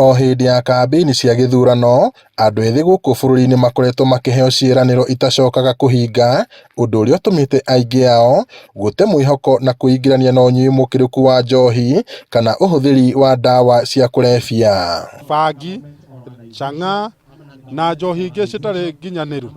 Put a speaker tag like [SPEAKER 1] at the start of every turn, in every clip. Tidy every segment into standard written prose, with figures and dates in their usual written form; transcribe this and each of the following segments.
[SPEAKER 1] O hĩndĩ ya kambĩini cia gĩthurano, andũ ethĩ gũkũ bũrũri-inĩ makoretwo makĩheo ciĩranĩro itacokaga kũhinga, ũndũ ũrĩa ũtũmĩte aingĩ ao gũte mwĩhoko na kwĩingĩrania na ũnyui mũkĩrũku wa njohi kana ũhũthĩri wa ndawa cia kũrebia.
[SPEAKER 2] Bangi, chang'aa na njohi ingĩ citarĩ nginyanĩru,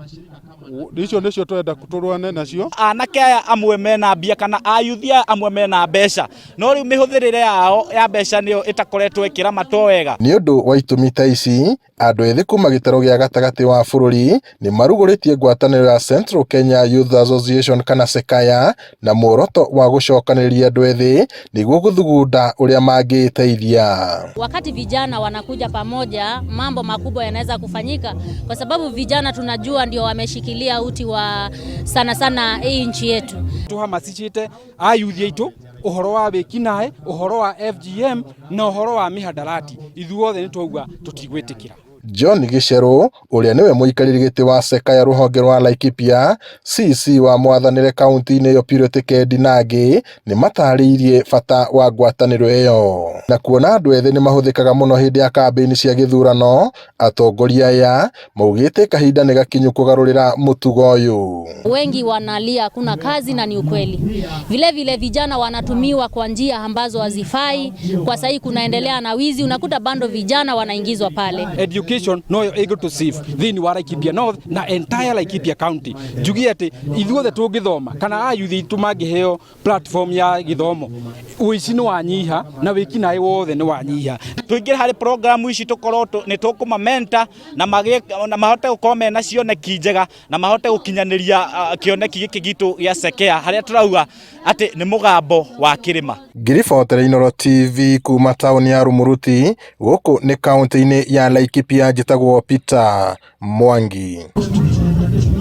[SPEAKER 2] icio nĩcio tũrenda tũrũane nacio.
[SPEAKER 3] Anake aya amwe mena mbia kana ayuthi aya amwe mena mbeca, no rĩu mĩhũthĩrĩre yao ya mbeca nĩyo ĩtakoretwo ĩkĩramatwo wega.
[SPEAKER 1] Nĩ ũndũ wa itũmi ta ici, andũ ethĩ kuma gĩtarũ gĩa gatagatĩ wa bũrũri nĩ marugũrĩtie ngwatanĩro ya Central Kenya Youth Association kana CEKAYA na muoroto wa gũcokanĩrĩria andũ ethĩ nĩguo gũthugunda ũrĩa mangĩĩteithia.
[SPEAKER 4] Wakati vijana wanakuja pamoja, mambo makubwa yanaweza kufanyika, kwa sababu vijana tunajua ndio wameshikilia uti wa sana sana hii nchi yetu.
[SPEAKER 5] Tuhamasicite ayuthi aitu uhoro wa wikinae, uhoro wa FGM na uhoro wa mihadarati, ithuothe nĩ twauga tũtigwĩtĩkĩra.
[SPEAKER 1] John Gicheru ũrĩa nĩwe mũikarĩri gĩtĩ wa CEKAYA rũhonge rwa Laikipia, CC wa mwathanĩre kaunti-inĩ ĩyo Purity Kendi na angĩ nĩ matarĩirie bata wa ngwatanĩro ĩyo. Na kuona andũ ethĩ nĩ mahũthĩkaga mũno hĩndĩ ya kambĩini cia gĩthurano, atongoria aya maugĩte kahinda nĩ gakinyu kũgarũrĩra mũtugo ũyũ.
[SPEAKER 4] Wengi wanalia hakuna kazi na ni ukweli. Vile vile vijana wanatumiwa kwa njia ambazo hazifai. Kwa sahii kunaendelea na wizi, unakuta bado vijana wanaingizwa pale.
[SPEAKER 5] Education noyo ĩgũtũ save thĩinĩ wa Laikipia North na entire Laikipia County. Njugie atĩ ithuothe tũngĩthoma kana ayuthi aitũ mangĩheo platform ya gĩthomo, ũici nĩ wanyiha na wĩkinaĩ wothe nĩ wanyiha.
[SPEAKER 3] Tũingĩre harĩ programu ici tũkorwo nĩ tũkũma mentor na magĩe na mahote gũkorwo mena cioneki njega na mahote gũkinyanĩria kĩoneki gĩkĩ gitũ gĩa CEKEA harĩa tũrauga atĩ nĩ mũgambo wa kĩrĩma.
[SPEAKER 1] Ngĩribotera Inooro TV kuma taũni ya Rumuruti gũkũ nĩ kaunti-inĩ ya Laikipia, njĩtagwo Peter Mwangi.